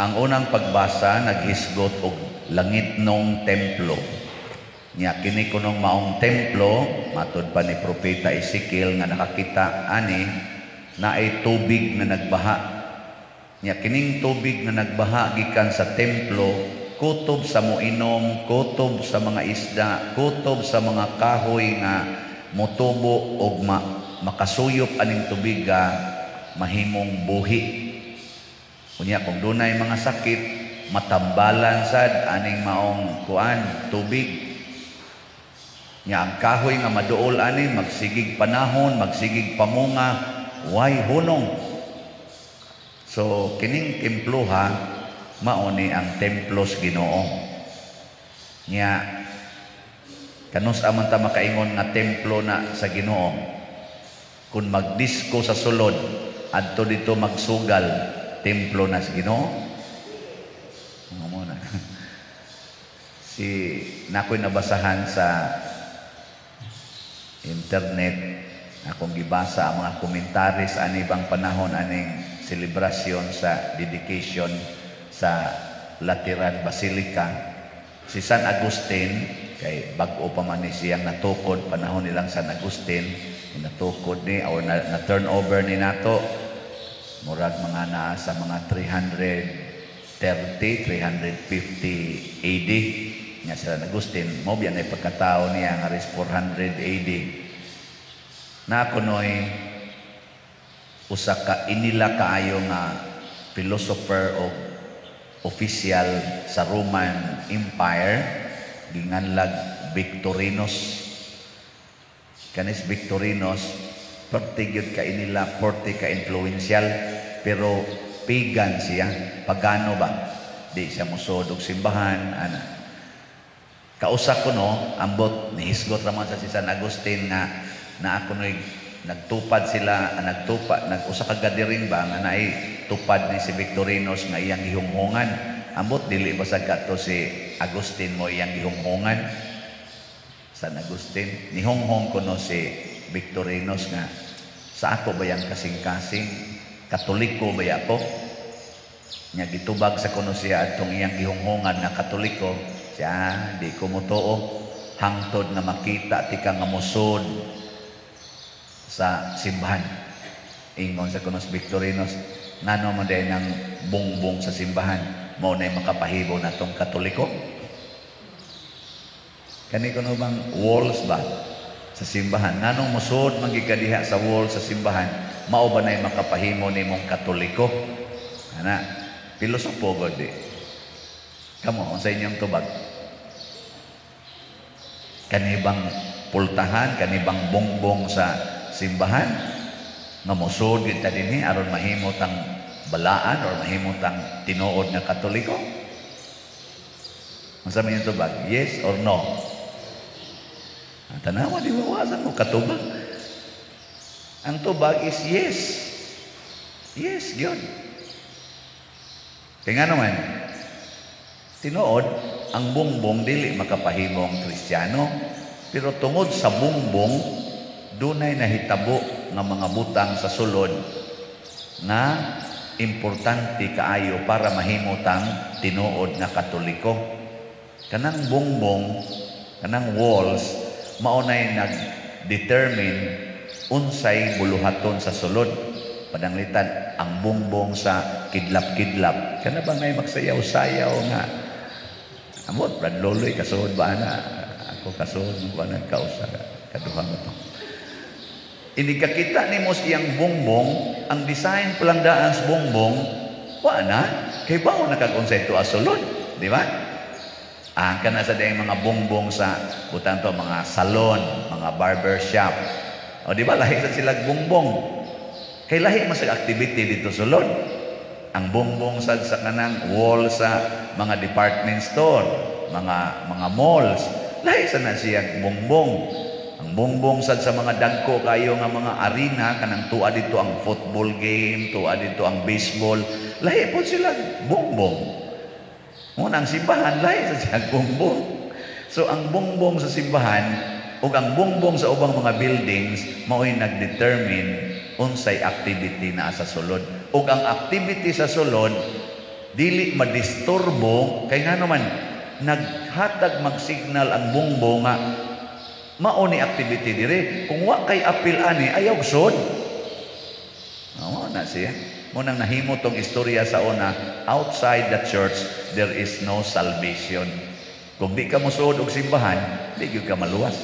Ang unang pagbasa naghisgot og langitnong templo. Nya kini kunong maong templo, matud pa ni Propeta Ezekiel nga nakakita ani, naay tubig nga nagbaha. Nya kining tubig nga nagbaha gikan sa templo, kutob sa moinom, kutob sa mga isda, kutob sa mga kahoy nga motubo og makasuyop aning tubiga, mahimong buhi. Unya kung dunay mga sakit, matambalan sad aning maong kuan, tubig. Nya ang kahoy nga maduol ani, magsigig panahon, magsigig pamunga, way hunong. So kining temploha mao ni ang templo sa Ginoo. Nya kanus man ta makaingon nga templo na sa Ginoo? Kung magdisko sa sulod, adto dito magsugal, templo na sa Ginoo? Ano mo na? Si nakoy nabasahan sa internet, akong gibasa ang mga komentaris ani bang panahon aning selebrasyon sa dedication sa Lateran Basilica. Si San Agustin, kay bag-o pa man ni siyang natukod, panahon nilang San Agustin natukod ni or na turn over ni nato, murag mga naa sa mga 330, 350 AD nga si San Agustin mo biya na pagkatao niya nga ris 400 AD na kunoy usa ka inila kaayo nga philosopher o official sa Roman Empire, ginganlag Victorinus. Kanis Victorinus, perti gyud ka inila, perti ka influential, pero pagan siya, pagano ba, di siya musuod og simbahan ana. Kausa ko no, ambot nihisgot raman sa si San Agustin nga naa kunoy nagtupad sila, nagtupa, nag-usa ka gathering ba nga naay tupad ni si Victorinus nga iyang gihunghungan. Ambot dili ba sad kadto si Agustin mo iyang gihunghungan? San Agustin, nihunghong kuno si Victorinus nga sa ako ba yang kasing-kasing, Katoliko ba ako? Nya gitubag sa kuno siya adtong iyang gihunghungan nga Katoliko, siya, "Di ko motuo hangtod nga makita tika nga musod sa simbahan." Ingon sa kuno si Victorinus, "Ngano man diay nang bongbong sa simbahan mao na makapahimo natong Katoliko? Kani kuno bang walls ba sa simbahan? Nganong musod man gyud ka diha sa wall sa simbahan, mao ba nay makapahimo nimong Katoliko?" Ana, pilosopo gud di. Kamo, unsa inyong tubag? Kani bang pultahan, kani bang bongbong sa simbahan nga mosud gyud ta dinhi aron mahimo tang balaan or mahimo tang tinuod nga Katoliko? Unsa man inyong tubag? Yes or no? Ang tanawa, di mawasan mo katubag. Ang tubag is yes. Yes, yun. Kaya nga naman, tinuod, ang bongbong dili makapahimong Kristiyano. Pero tungod sa bongbong, dunay nahitabo nga mga butang sa sulod nga importante kaayo para mahimo tang tinuod nga Katoliko. Kanang bongbong, kanang walls, mao nay nag-determine unsay buluhaton sa sulod. Pananglitan, ang bongbong sa kidlap-kidlap. Kana ba ngay magsayaw-sayaw nga? Amot, Brad Loloy, kasuod ba na? Ako kasuod ba na kausa? Kaduha mo to. Hindi kakita ni mo iyang bongbong, ang design palang daan sa bongbong, wa na, kay bao na kag unsay tuwa sulod, di ba? Ah, kana sa dayang mga bongbong sa butang to, mga salon, mga barber shop. O di ba lahi sa sila bongbong? Kay lahi man sa activity dito sulod. Ang bongbong sad sa kanang wall sa mga department store, mga malls, lahi sa na siya bongbong. Ang bongbong sad sa mga dagko kayo nga mga arena, kanang tuwa dito ang football game, tuwa dito ang baseball, lahi po sila bongbong. Muna ang simbahan, lahi sa siya bongbong. So ang bongbong sa simbahan ug ang bongbong sa ubang mga buildings mao'y nagdetermine unsay activity naa sa sulod. Ug ang activity sa sulod Dili madisturbo kay ngano man naghatag magsignal ang bungbong nga mao ni activity dire. Kung wa kay apil ani, ayaw sud. Mao na siya. Mao nang nahimo tong istorya sa una, outside the church there is no salvation. Kung di ka mosuod og simbahan, di gyud ka maluwas.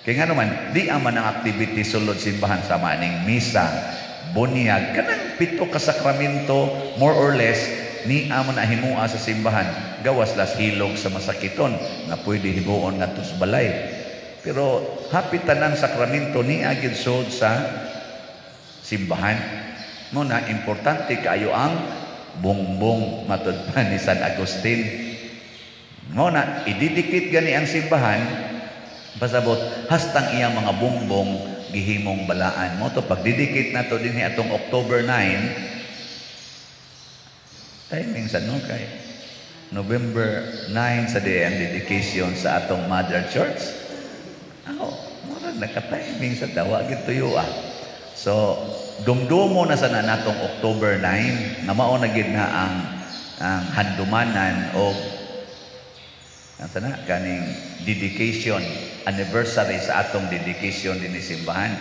Kay ngano man, di man ang activity sulod simbahan sama aning misa, bunyag, kanang pito ka sakramento, more or less, ni man na himua sa simbahan, gawas las hilog sa masakiton nga pwede himuon ngadto sa balay. Pero hapit tanang sakramento ni gyud sud sa simbahan. Mao na importante kaayo ang bungbong, matud pa ni San Agustin. Mao na ididikit gani ang simbahan, pasabot hastang iyang mga bungbong gihimong balaan. Mao to pagdidikit nato dinhi atong October 9, timing sa no, kay November 9 sa di ang dedication sa atong Mother Church. Ako, murag naka-timing sa dawa gid tuyo ah. So, dumdumo na sana natong October 9 nga mao na gid na ang handumanan o ang sana kaning dedication anniversary sa atong dedication dinhi simbahan.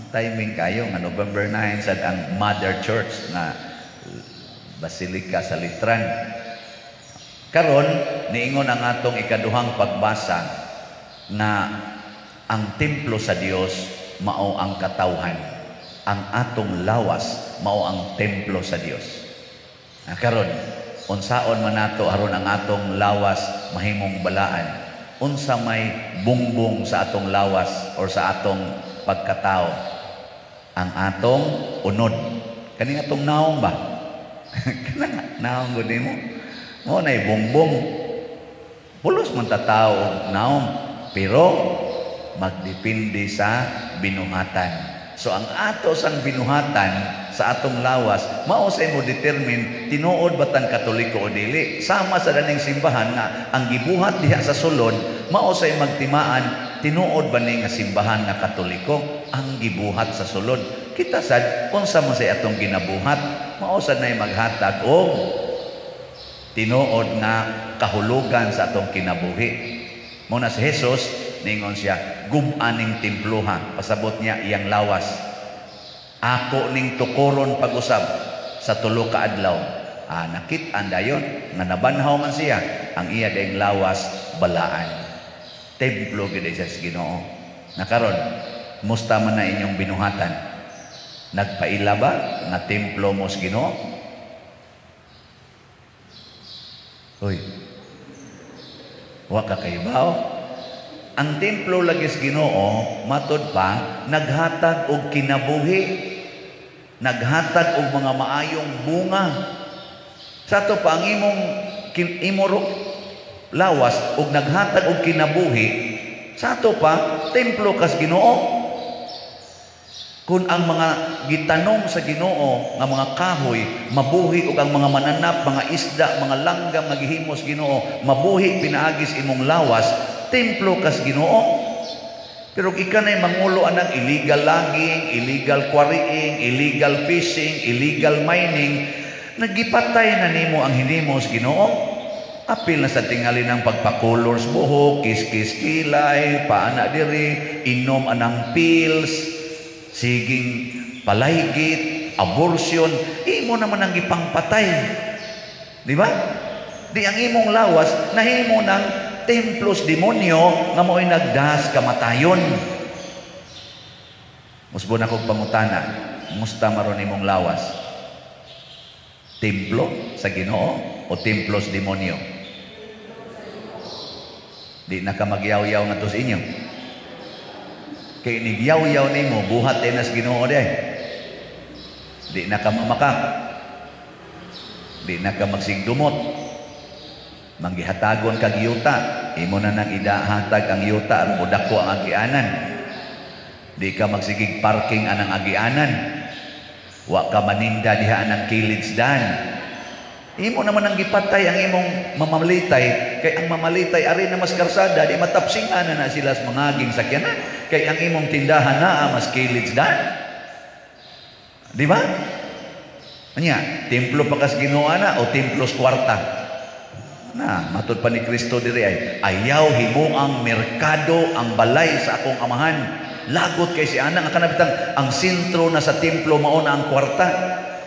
Timing kayo nga November 9 sad ang Mother Church nga Basilica sa Letran. Karon niingon ang atong ikaduhang pagbasa na ang templo sa Dios mao ang katawhan. Ang atong lawas mao ang templo sa Dios. Karon, unsaon man nato aron ang atong lawas mahimong balaan? Unsa may bungbong sa atong lawas or sa atong pagkatao? Ang atong unod. Kani atong naong ba? Kana naong gud nimo. Mao nay bungbong. Pulos man ta tao og naong, pero magdepende sa binuhatan. So ang ato sang binuhatan sa atong lawas, mao sa mo determine tinuod ba tang Katoliko o dili. Sama sa daning simbahan nga ang gibuhat diha sa sulod, mao say magtimaan tinuod ba ni nga simbahan nga Katoliko ang gibuhat sa sulod. Kita sad unsa man say atong ginabuhat, mao sad nay maghatag og tinuod nga kahulugan sa atong kinabuhi. Mao na si Jesus, ningon siya, "Gub-a ning temploha," pasabot niya iyang lawas. "Ako ning tukoron pag-usab sa 3 ka adlaw." Nakit-an dayon nga nabanhaw man siya, ang iya dayong lawas balaan. Templo gid siya sa Ginoo. Nakaron, musta man na inyong binuhatan? Nagpaila ba nga templo mo sa Ginoo? Uy. Wa ka kahibaw? Ang templo lagi sa Ginoo, matod pa, naghatag og kinabuhi, naghatag og mga maayong bunga. Sa ato pa ang imong imong lawas og naghatag og kinabuhi, sa ato pa templo kas Ginoo. Kung ang mga gitanom sa Ginoo nga mga kahoy mabuhi og ang mga mananap, mga isda, mga langgam nga gihimos Ginoo mabuhi pinaagis imong lawas, templo kas Ginoo. Pero ika na'y mangulo anang illegal logging, illegal quarrying, illegal fishing, illegal mining, nagipatay na nimo ang hinimos Ginoo. Apil na sa tingali ng pagpakulor sa buhok, kiss-kiss kilay, paana diri, inom anang pills, siging palaygit, abortion, imo naman ang gipangpatay. Di ba? Di ang imong lawas nahimo ng templos demonyo nga mo'y nagdas kamatayon. Musbon akong pangutana, musta maron imong lawas? Templo sa Ginoo o templos demonyo? Di na ka magyaw-yaw ngadto sa inyo. Kay nigyaw-yaw nimo, buhat din nas Ginoo di. Di na ka mamakak. Di na ka magsigdumot. Manggihatagon kag yuta, imo na nang idahatag ang yuta aron modako ang agianan. Di ka magsigig parking anang agianan. Wa ka maninda diha anang kilid dan. Imo naman ang gipatay ang imong mamalitay, kay ang mamalitay ari na mas karsada, di matapsingan na na sila sa mga aging sakyanan, kay ang imong tindahan naa mas kilid dan. Di ba? Anya, templo pa kas Ginoo na o templo sa kwarta? Na, matud pa ni Kristo diri ay, "Ayaw himuang merkado ang balay sa akong Amahan." Lagot kay si ana nga kanabitang ang sentro na sa templo mao na ang kwarta.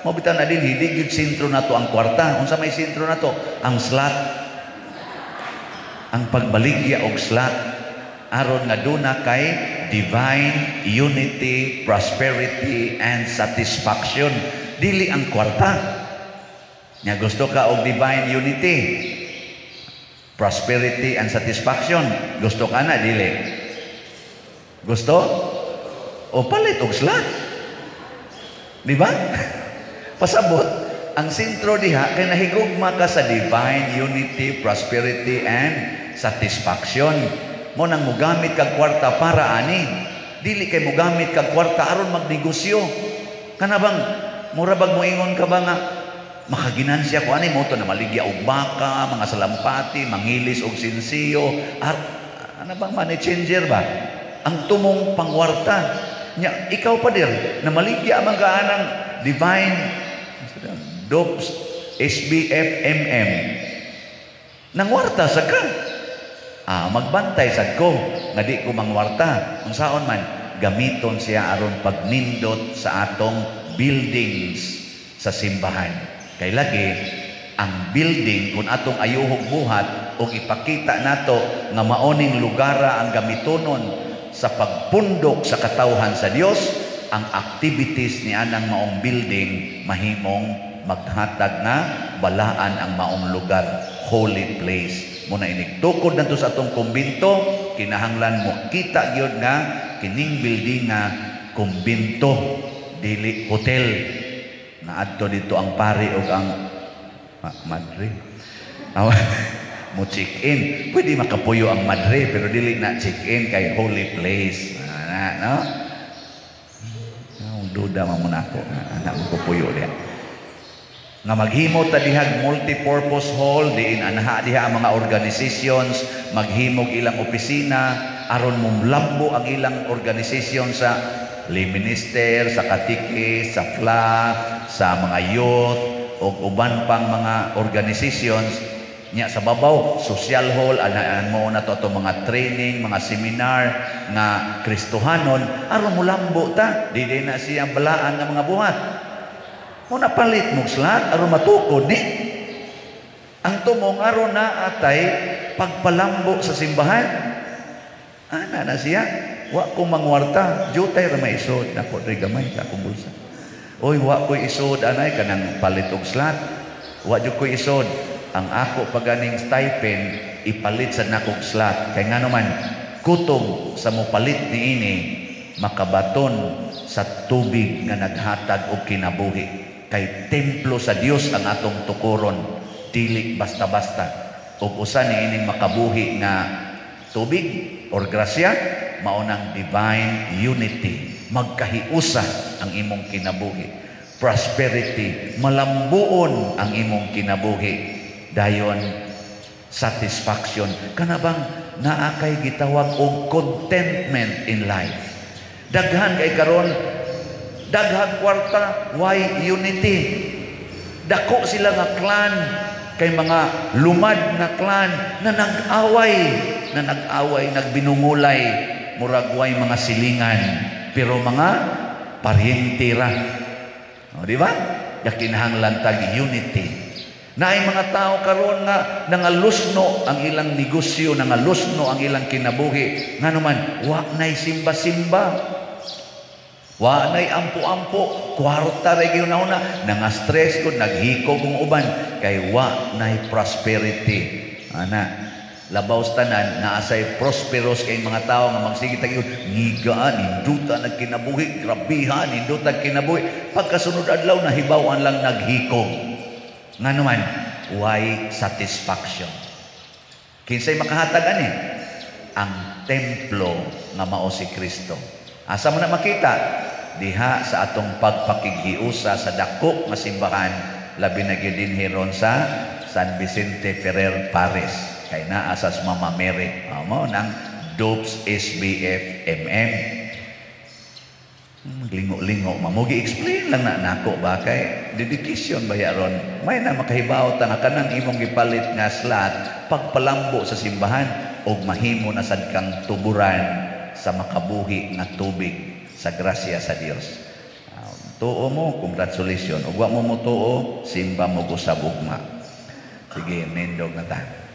Mao bitaw na din hindi gyud sentro nato ang kwarta. Unsa may sentro nato? Ang slot. Ang pagbaligya og slot aron nga duna kay divine unity, prosperity and satisfaction. Dili ang kwarta. Nya gusto ka og divine unity, prosperity and satisfaction. Gusto ka na, dili? Gusto? O palit og slot. Di ba? Pasabot, ang sentro diha kay nahigugma ka sa divine unity, prosperity and satisfaction. Mo nang mugamit kag kwarta para ani. Dili kay mugamit kag kwarta aron magnegosyo. Kana bang mura bag moingon ka ba nga makaginansya ko ani mo to na maligya og baka, mga salampati, mangilis og sinsiyo, ano bang money changer ba? Ang tumong pangwarta. Nya, ikaw pa dir, na maligya man ka anang divine Dopes SBFMM. Nangwarta sa ka. Ah, magbantay sad ko nga di ko mangwarta. Unsaon man gamiton siya aron pagnindot sa atong buildings sa simbahan. Kay lagi ang building, kung atong ayuhog buhat og ipakita nato nga maoning lugara ang gamitonon sa pagpundok sa katawhan sa Dios, ang activities ni anang maong building mahimong maghatag nga balaan ang maong lugar, holy place. Mo na inigtukod nato sa atong kumbinto, kinahanglan mo kita gyud nga kining building nga kumbinto, dili hotel na adto dito ang pari og ang madre. Mo check in. Pwede makapuyo ang madre pero dili na check in kay holy place. Ana, no? Ang duda man mo nako, anak mo kupuyo diha. Nga maghimo ta dihag multi-purpose hall diin anha diha ang mga organizations maghimog ilang opisina aron mumlambo ang ilang organization sa lay minister, sa katikis, sa FLA, sa mga youth ug uban pang mga organizations. Nya sa babaw, social hall, anaan mo na to ato mga training, mga seminar nga Kristohanon aron mulambo ta, dili na siya balaan nga mga buhat. Mo na palit mo slot aron matukod ni. Ang tumong aron na atay pagpalambo sa simbahan. Ana na siya. Wa ko mangwarta, jutay ra may isod nako diri gamay sa akong bulsa. Oy, wa ko'y isod anay kanang palit og slot. Wa jud ko'y isod. Ang ako paganing stipend ipalit sa nakog slot. Kay ngano man kutob sa mopalit niini makabaton sa tubig nga naghatag og kinabuhi. Kay templo sa Dios ang atong tukuron, dili basta-basta. Ug usa niining makabuhi nga tubig or grasya mao nang divine unity, magkahiusa ang imong kinabuhi, prosperity, malambuon ang imong kinabuhi, dayon satisfaction, kana bang naa kay gitawag og contentment in life. Daghan kay karon daghang kwarta, why unity. Dako sila nga clan, kay mga lumad nga clan na nag-away, nagbinungulay, murag way mga silingan, pero mga paryente ra. O, di ba? Gakinahanglan tag unity. Naay mga tao karon nga nangalusno ang ilang negosyo, nangalusno ang ilang kinabuhi. Ngano man, wa nay simba-simba. Wa nay ampo-ampo, kwarta ra gyud na, nanga-stress kung naghikog kung uban kay wa nay prosperity. Ana, labaw sa tanan naa say prosperous kay mga tao nga magsige tag ngiga, ninduta nagkinabuhi, grabiha ninduta kinabuhi. Pagkasunod adlaw nahibaw-an lang naghikog. Ngano man, why satisfaction. Kinsay makahatag ani? Ang templo nga mao si Kristo. Asa mo na makita? Diha sa atong pagpakighiusa sa dako nga simbahan, labi na gyud dinhi ron sa San Vicente Ferrer Parish kay naa sa Mama Mary. Mao nang Dopes SBF MM. Lingo-lingo ma mo, gi-explain lang na nako ba, kay dedication ba ron. May na makahibaw ta nga kanang imong gipalit nga slot pagpalambo sa simbahan og mahimo na sad kang tuburan sa makabuhi nga tubig sa grasya sa Dios. Tuo mo, congratulations. Ug wa mo motuo, simba mo usab ugma. Sige, nindog na ta.